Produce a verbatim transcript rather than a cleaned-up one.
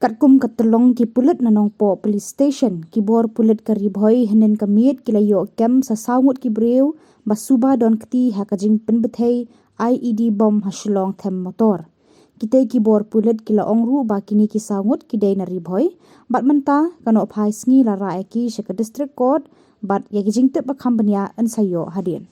Katkum ka tyllong ki pulit na Nongpoh Police Station, ki bor pulit ka Ri Bhoi hynnin ka miet ki la ïoh kem sa saw ngut ki briew ba suba don kti ha ka jingpynbthei I E D bomb ha Shillong them motor. Kitei ki bor pulit ki la ong ruh ba kine ki saw ngut ki dei na Ri Bhoi, bad mynta ka nohphai sngi la rah ïa ki sha ka District Court, bad ïa ki jingtip ba kham bniah yn sa ïoh hadien.